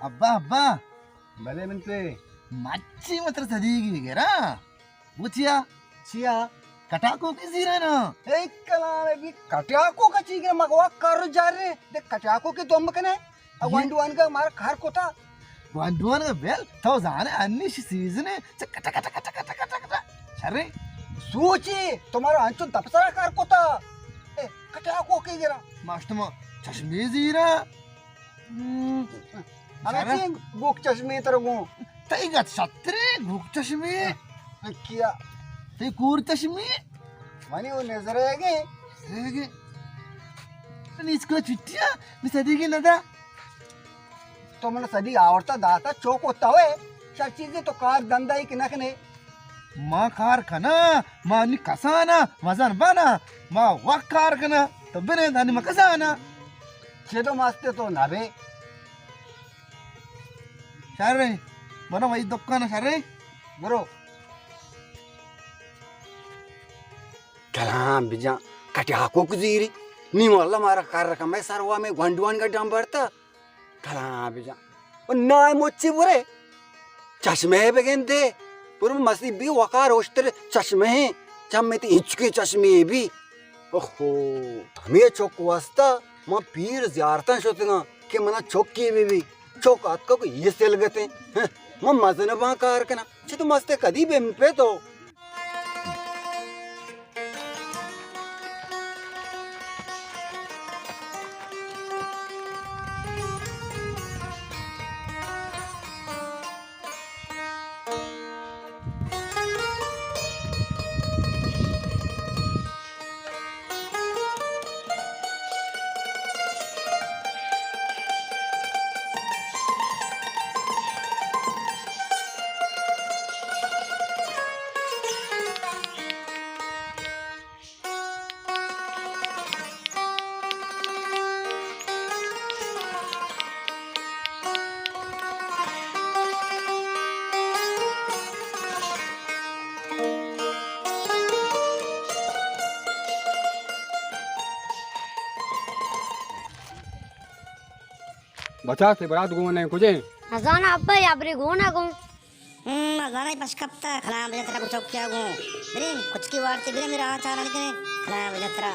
ابا، ابا۔ بلے من پہ۔ مچی متر صدیقی گرا۔ بوچیا؟ چیا؟ کٹاکو کی زیرا نا۔ اے کلام بی کٹاکو کا چی گرا مگوا کر جارے۔ دے کٹاکو کی دم کنے۔ ا یہ گوانڈوان کا مار کار کوتا۔ گوانڈوان کا بیل، تو زانے انی شی سیزن ہے۔ چ کٹا کٹا کٹا کٹا کٹا کٹا۔ شرے۔ سوچی، تمہارا انچو دپسرا کار کوتا۔ اے کٹاکو کی گرا۔ ماشتما چشمی زیرا۔ ہم۔ ہمیں سارا؟ چین گوک چشمے تر گوں۔ تئی گت شترے گوک چشمے۔ کیا؟ تئی کور چشمے۔ منی وہ نظر ہے گے۔ نظر ہے گے۔ نیچ کو چھٹیا، نی صدیقی ندا۔ تو من صدیق آورتا داتا چوک ہوتا ہوئے۔ شر چیزیں تو کار دندہ ہی کہ نہ کنے۔ ما کار کناں، ما نی کساناں، مزن بناں، ما وقت کار کناں، تو بنے دانی ما کساناں۔ چدو ماستے تو نہ بے۔ شر ہے، برو وہی دکان شر ہے۔ برو۔ کلام بجان، کٹی ہاکو کزیری۔ نی واللہ مارا کار رکھا، میں سروا میں گونڈوان کا ڈام بڑتا۔ کلام بجان۔ و نائے مچی برے۔ چشمے بگندے۔ پر مستی بی وقار اوشتر چشمے ہیں۔ چم تی ہچکے چشمے بی۔ اوہو۔ ہمیں چک واسطہ ما پیر زیارتاں شتگاں کہ منا چکی بی بی۔ چک آتکا کو یہ سلگتے۔ ہاں، ما مزن باں کار کنا۔ چھ تو مستے کدی بے من پہ تو۔ بچا سے برات گون ہے کجے؟ نزاناں ابا، یا بری گون ہے گون۔ ہم، زاناں پش کپتا، کلام بجن ترا گوں چوکیا گوں۔ بریں، کچکی وارتی بریں، میرا آ چاران کریں، کلام بجن ترا۔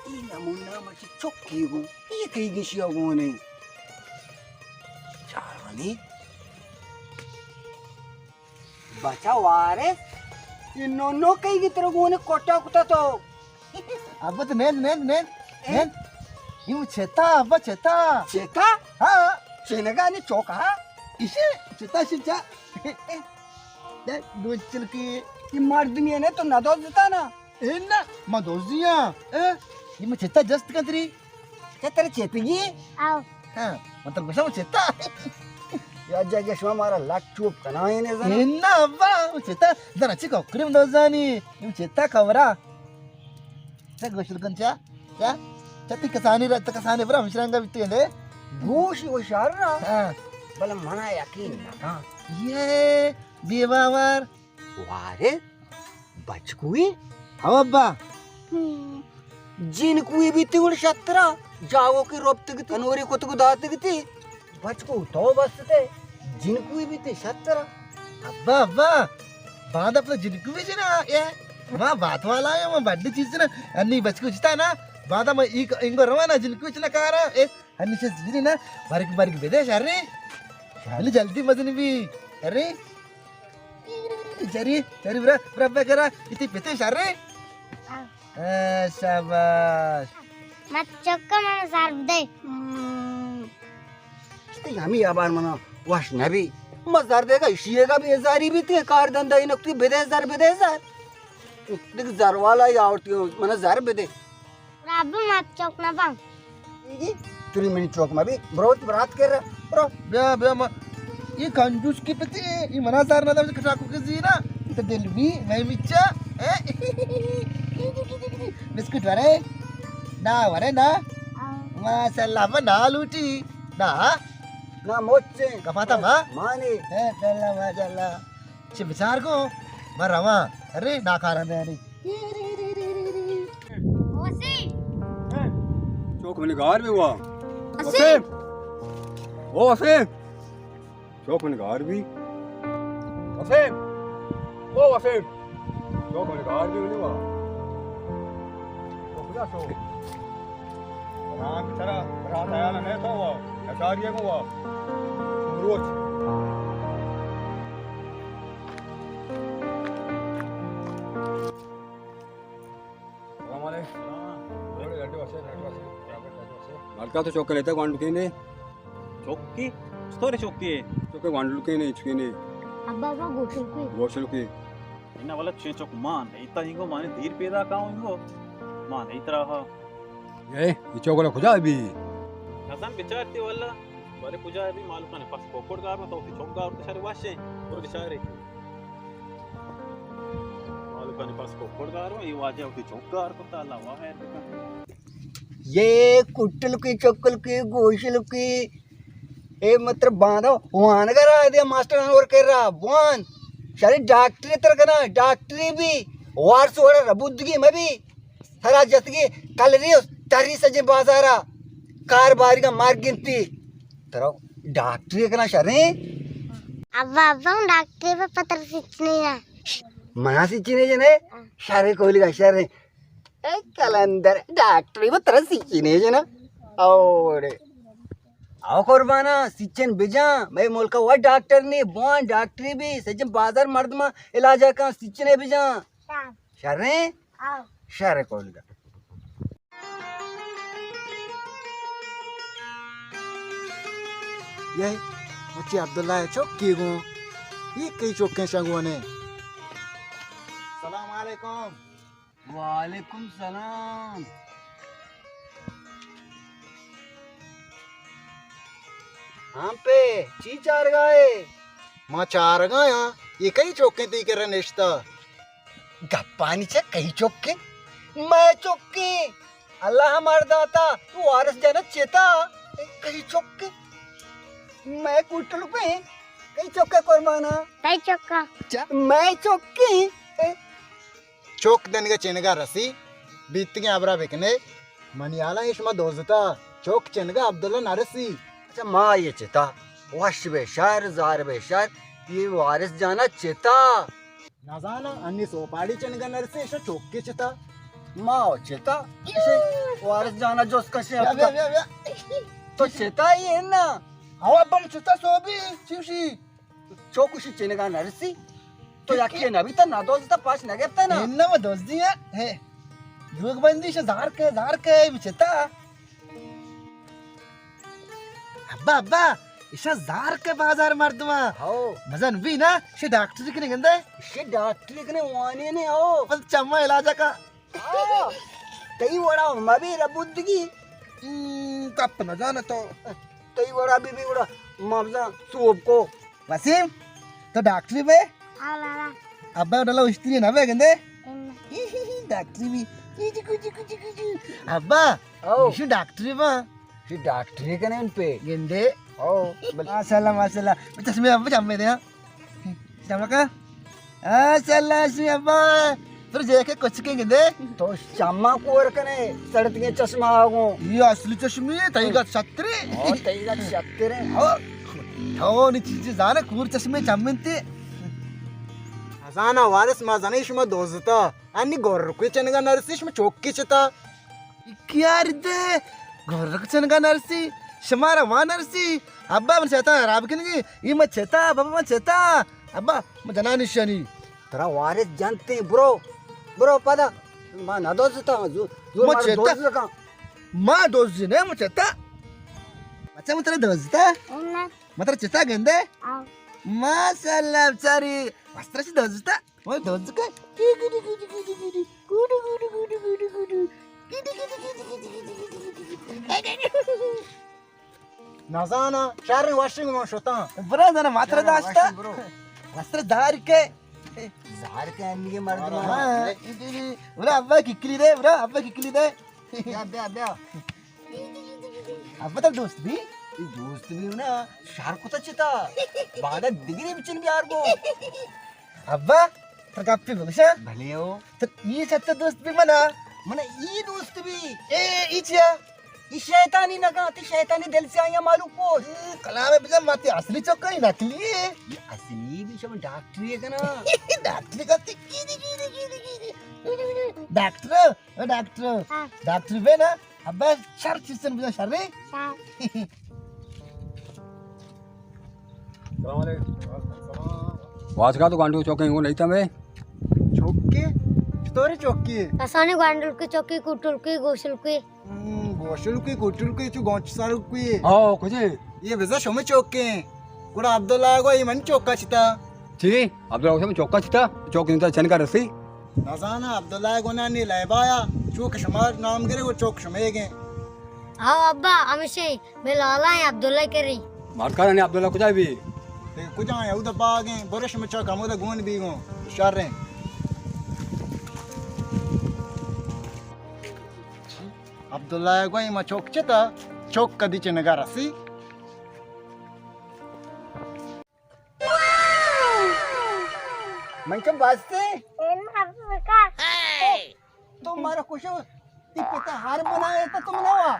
اے نمونہ مچی چکی گوں، اے کئی گشیا گونے؟ چارانی بچا وارث، اے نو نو کئی گی تر گونے کوٹا کتا تو؟ ابا تو نیند، نیند، نیند، اے؟ نیند۔ یوں چتا، ابا چتا۔ چتا؟ ہاں۔ چینگا نے چوکا؟ ایشے چتا شجا. دے، دوچل کی. یہ مردمی ہے نا، تو نہ دوزتا نا. اے نا، ما دوزیاں. اے، یہ میں چتا جست کنتری. چہ ترا چیتگی؟ آو. ہاں، من ترا گوشاں چیتا. یا جا کہ شما مارا لٹ چوپ کنائیں نے زنا. اے نا ابا، چیتا زنا چی کوکڑی من دوزانی. اے چیتا کورا. چا گوشل کن چا؟ چا؟ چا تی کسانی را، تی کسانی برا ہمشرنگا بیتی نے. گوش و شر را. ہاں. بلے منا یقین نہ کن. یہ بے باور. وارے، بچکوئی؟ ہو ابا. ہم. جنکوئی بیتی گڑ شترا. جاگو کی روپتگتی، انوری کتگو داتگتی. بچکو تو بستے. جنکوئی بیتی شترا. ابا، ابا. باندا پدا جنکوئی جنا. اے، ما بات والا ہے، ما بڈی چیز نا. انی بچکو جتا نا. باندا ما ایک انگو روانا جنکوئی چنا کارا. اے، ہمیشہ زیری نا، برگ برگ بدے شرے. شالی جلدی مزن بی. شرے. شری، شری برا، برا بگرا، اتی پتے شرے. ہاں، شاباش. مت چکا من زر بدے. ہم. استی ہمی آبار منا وش نبی. ما زر دے گا، اشیے گا بیزاری بیتی، کار دندا اینک تی بدے زر، بدے زر. دیکھ زر والا یا آورتی ہو، منا زر بدے. رب مت چوک نہ بان. تری منی چوک ما بی، برو تو برات کر رہا، برو. بیا، بیا، ما، یہ کنجوس کی پتی، یہ منا زار نہ دا، کٹا کو کے زینا، تو دل بھی، میں مچا، بسکٹ ورے، نا ورے نا، ماشاءاللہ، ما نا لوٹی، نا، نا موچے، کفاتا ما، مانے، ماشاءاللہ، ماشاءاللہ، چھ بچار کو، ما رواں، ارے، نا کارا دے ارے. وسیم! چوک منی گار بی وا. وسیم! وسیم! او وسیم! چوک منی گار بی. وسیم! او وسیم! چوک منی گار بی منی وا. او کجا شو؟ رام ترا، رات آیا نہ تو وا. اچاری کو وا. روچ. سلام علیکم. بلکہ تو چوک لیتا گوانڈ کینے. چوکی؟ چطور چوکی؟ چوک گوانڈ کینے، چکینے. ابا، ابا، گوشل کی. گوشل کی. انہا والا چین چوک مان، ایتا ہنگو مانے دیر پیدا کاؤں ہنگو. مان، ایترا ہا. اے، ای چوک والا کجا بی؟ حسن بچار تی والا. بارے کجا بی مالکانے پس کوکڑ گار تو تی چوک گار تو شر واشے. برو بچارے. مالکانی پس کوکڑ گار ہوں، یہ واجہ ہوتی چوک گار کو تا اللہ واہ خیر بکن. یہ کٹل کی چکل کی گوشل کی، اے مطلب باندھو وان گرا دے ماسٹر اور کر رہا وان. شری ڈاکٹری تر کنا، ڈاکٹری بھی وارس وڑا ربودگی مبی. سرا جتگی کلری تری سجے بازارا کار باریگا مار گنتی. ترا ڈاکٹری کنا شریں؟ ابا، ابا، ہوں ڈاکٹری پہ پتر سچنی ہے. منا سچنی جنے؟ شرے کولی کا شرے. اے کلندر، ڈاکٹری پہ ترا سچنی جنا؟ اوڑے. او قربانا، سچن بجان، میں ملکا وہ ڈاکٹر نہیں، بوان ڈاکٹری بھی، سجن بازار مردما علاجہ کن سچنے بجان. شریں؟ شر کول دا. یہ مچی عبداللہ چوکی گوں. یہ کئی چوکیں شنگونے. سلام علیکم. وعلیکم سلام. ہاں پہ چی چارگائے؟ ما چارگایاں، یہ کئی چوکیں تی کرا نشتا؟ گپانی چہ کئی چکیں؟ مئے چکیں۔ اللہ مار داتا، تو وارث جانا چتا؟ کئی چکیں؟ مئے کوٹل پہ کئی چکا قربانا؟ کئی چکا؟ مئے چکیں۔ چک دنگا چنگا رسی، بیتگیں ابرا بکنے۔ منی حالا اے شما دوزتا، چک چنگا عبداللہ نرسی۔ اچھا، ما یہ چتا، وش بے شر، زار بے شر، یہ وارث جانا چتا۔ نزاناں، انی سوپاڑی چنگا نرسی، ایشا چوکی چتا۔ ما و چتا، ایشی وارث جانا جست کشے بیا، بیا، بیا، بیا۔ تو چتا یہ نا؟ ہوا بم چتا سوبی، چیوشی؟ چوکشی چنگا نرسی؟ تو یکی نبی تا ندوزتا، پاش نگپتا نا؟ انا ما دوزی ہے۔ ہے۔ لوگ بندی شا زار کے، زار کے، بچتا۔ ابا، ابا، ایشاں زار کئے بازار مردماں۔ ہو۔ مزن بی نا، شے ڈاکٹری کنے گندے؟ شے ڈاکٹری کنے وانے نے، ہو۔ بس چما علاج کا۔ ہو۔ تئی وڑا مبی ربودگی۔ ہم، کپ نہ جانا تو۔ تئی وڑا بی بی وڑا مبزاں سوب کو۔ وسیم، تو ڈاکٹری بے؟ ہاں لالا۔ ابا ڈلا اشتری نہ بے گندے؟ ہم۔ ڈاکٹری بی۔ ابا، ہو۔ ایشو ڈاکٹری با۔ سی ڈاکٹری کنیں پہ۔ گندے۔ او، بل- ماشاءاللہ، ماشاءاللہ۔ چشمے ابا چمے دے، ہاں۔ چمکا۔ ماشاءاللہ، چشمے ابا۔ پھر جے کے کچھ کے گندے۔ تو چما کور کنے، سڑت کے چشمہ آگوں۔ یہ اصلی چشمے، تئی گا چھترے۔ او، تئی گا چھترے۔ او، تو نی چیزیں زانے کور چشمے چمنتے۔ ہزانہ وارث ما زنے شما دوزتا۔ انی گورکوی چنگا نرسی، شما چوکی چتا۔ کیار دے، گورک چنگا نرسی، شمارا وا نرسی۔ ابا من شیطان حراب کنگی، ای من چتا، بابا من چتا۔ ابا من جنانی شانی۔ ترا وارث جنتے، برو، برو پدا۔ ما نہ دوزتا، زو-، زور ما مارا چتا۔ دوز لگا۔ ما دوزی نے، ما چتا۔ بچہ من ترا دوزتا۔ نہ۔ من ترا چتا گندے۔ آؤ۔ ماشاءاللہ بچاری، مستر چی دوزتا۔ اوئے دوز کن۔ نزاناں، شریں وشیں من شتاں۔ برو زانا ماترا شریں داشتا۔ وشیں برو۔ وستر زہر کے۔ زہر کے انگے مردم۔ ہاں، برو ابا ککلی دے، برو ابا ککلی دے۔ بیا، بیا، بیا۔ ابا تر دوست بی؟ دوست بی نا، شر کتا چتا۔ بعد دگری بچن بیار گو۔ ابا، تر گپی بگشا۔ بھلے ہو۔ تر ای چت دوست بی منا؟ منا ای دوست بی۔ اے، ای چیا؟ ای شیطانی نگا، تی شیطانی دل سے آیا معلوم پوش۔ کلام بجا ماتی اصلی چوکا ای نقلی ہے۔ یہ اصلی بھی شما ڈاکٹری ہے کنا؟ ڈاکٹری کا تی کی دی، کی دی، کی دی، کی دی۔ ڈاکٹر، او ڈاکٹر۔ ہاں۔ ڈاکٹر بے نا؟ ابا شر چیزن بجا شر رے۔ شر۔ السلام علیکم۔ واجہ تو گانڈو چوکے وہ نہیں تھا میں۔ چوکے؟ چطوری چوکی؟ کسانی گانڈل کی چوکی، کوٹل کی، گوشل کی۔ ہم، گوشل کی، کوٹل کی، چو گونچ سال کی۔ او، کجے؟ یہ بزا شما چوکے۔ گڑا عبداللہ گو یہ من چوکا چتا۔ چی؟ عبداللہ گو شما چوکا چتا؟ چوک انتا چنکا رسی؟ نزاناں، عبداللہ ء گونا نی لیبایا، چو کہ شما نام گرے، وہ چوک شمے گے۔ ہاؤ ابا، ہمیشہ بے لالا ہیں عبداللہ کریں۔ مارکا نے عبداللہ کجا بی؟ تے کجا ہیں، اودا باغ ہیں، برش مچا کمودا گون بی گون، شر ہیں۔ عبداللہ ء گوئی ما چوک چتا، چوک کدی چنگا رسی۔ من چم باستے؟ تو مارا کشو، تی پتا ہر بنائے تا تم نوا۔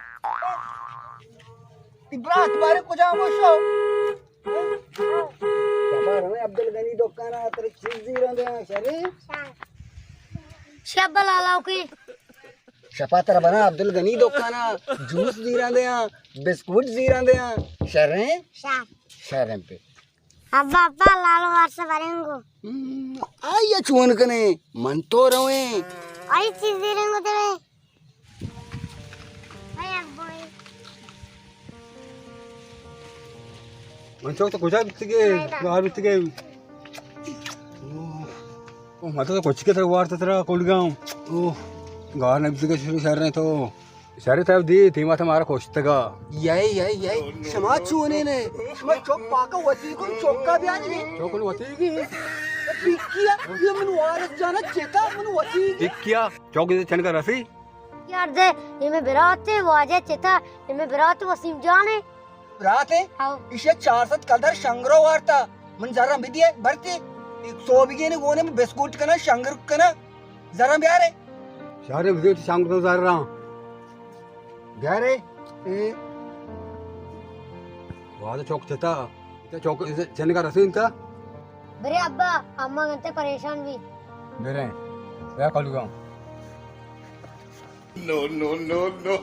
تی برات بارے کجا بشو؟ شما رویں عبدالغنی دکانا، ترے چیز زیران دے، شری؟ شب لالا کی۔ شپا ترا بنا عبدالغنی دکانا، جوس زیران دے، بسکوٹ زیران دے، شریں؟ شر۔ شریں پہ۔ ابا، ابا، لالو وارث بریں گو۔ ہم، آئی ء چون کنے؟ من تو رویں۔ آئی چیز دیریں گو ترے۔ آئی ابا۔ من چوک تو کجا بیتگے؟ باہر بیتگے۔ اوہ، اوہ، من تو کچھ کے تر وارت ترا کولگاؤں۔ اوہ، گار نہ بیتگے شروع شر رہے تو۔ شر تب دی، تیما تو مارا کشتگا۔ یے، یے، یے، شما چونے نے؟ شما چوک پاکا وتی کن چوکا بیانی نے؟ چوک کن وتی کی؟ پکیا، یہ من وارث جانا چیتا، من وتی کی؟ پکیا، چوک دے چنکا رسی؟ یار دے، یہ میں برات ہے، واجہ چیتا، یہ میں برات وسیم جان ہے۔ برات ہے؟ ہاں۔ ایشی چار سد کلدار شنگرو وارتا۔ من زراں بدیے، برتے۔ ایک سوبگی نے گونے میں بسکوٹ کنا، شنگر کنا۔ زراں بیارے۔ شارے بدے تو شنگر تو زراں۔ بیارے۔ اے۔ واجہ چوک چتا۔ تے چوک چنکا رسین تا۔ برے ابا، اما گنتے پریشان بی۔ برے۔ بیا کلو گاؤں۔ نو، نو، نو، نو۔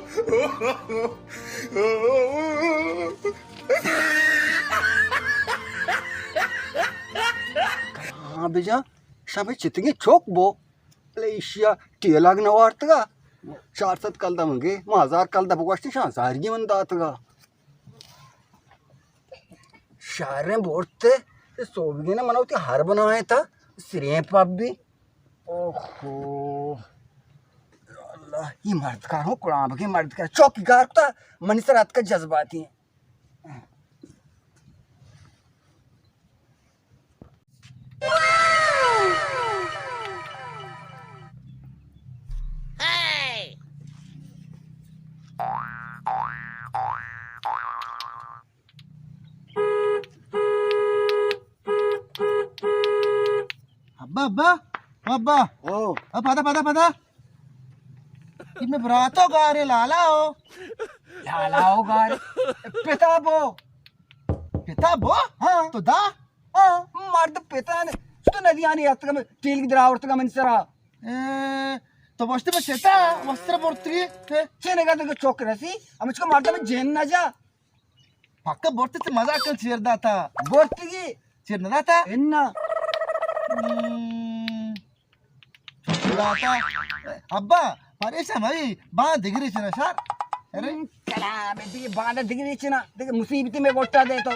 ہاں بجا، شمے چتگیں چوک بو، بلے ایشیا ٹیلاگ نہ وارتگا۔ چار سد کلدہ منگے، ما ہزار کلدہ بگوشتی، شاں ہزارگی من داتگا۔ شہریں برتے، سوبگینا منا وتی ہر بنائیں تا سریں پپ بی۔ اوہو۔ اللہ، یہ مرد کار ہوں، کڑام بگے مرد کار، چوکی کار کتا، منی سر اتکا جذباتی ہیں۔ ابا، ابا، ابا۔ او۔ اب پدا، پدا، پدا۔ یہ میں براتو گارے لالا ہو۔ لالا ہو گارے۔ پتا بو۔ پتا بو؟ ہاں۔ تو دا؟ ہاں۔ مرد پتا نے۔ تو ندیانی اتکا میں ٹیل کی دراورتگا من سرا۔ اے، تو بوشتے میں شتا، وستر برتگی۔ اے۔ چے نگا تو چوک رسی؟ ہم اس کو مرد میں جن نہ جا۔ پکا برتے تے مزاک کن چیر داتا۔ برتگی۔ چیر نہ داتا؟ انا۔ ہم۔ داتا۔ ابا، پریشان مئی، باں دگری چنا شار۔ ارے؟ کلام دی باں دگری چنا، دیکھ مصیبتی میں گوٹا دے تو۔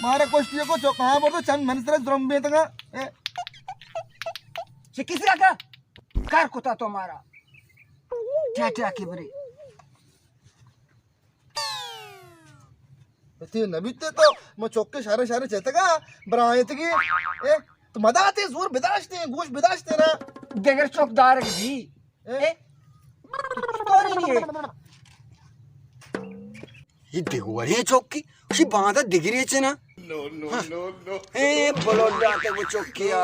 مارا کشتی کو چوک ہاں بردو چند من سر درم بیتگا۔ اے۔ چہ کسی کا؟ کار کتا تو مارا۔ ٹیا ٹیا کی بری۔ تی نہ بیتے تو، من چوکے شارے شارے چیتگا، برایتگی۔ اے، تو مداتے زور بداشتے، گوش بداشتے نا۔ دگر چوک دارگ بی۔ اے؟ اے؟ تو نہیں ہے۔ یہ دگورے چوکی، اسی باندا دگرے چنا۔ نو، نو، ہاں۔ نو، نو۔ اے، بلوڈ داتے وہ چوکیا۔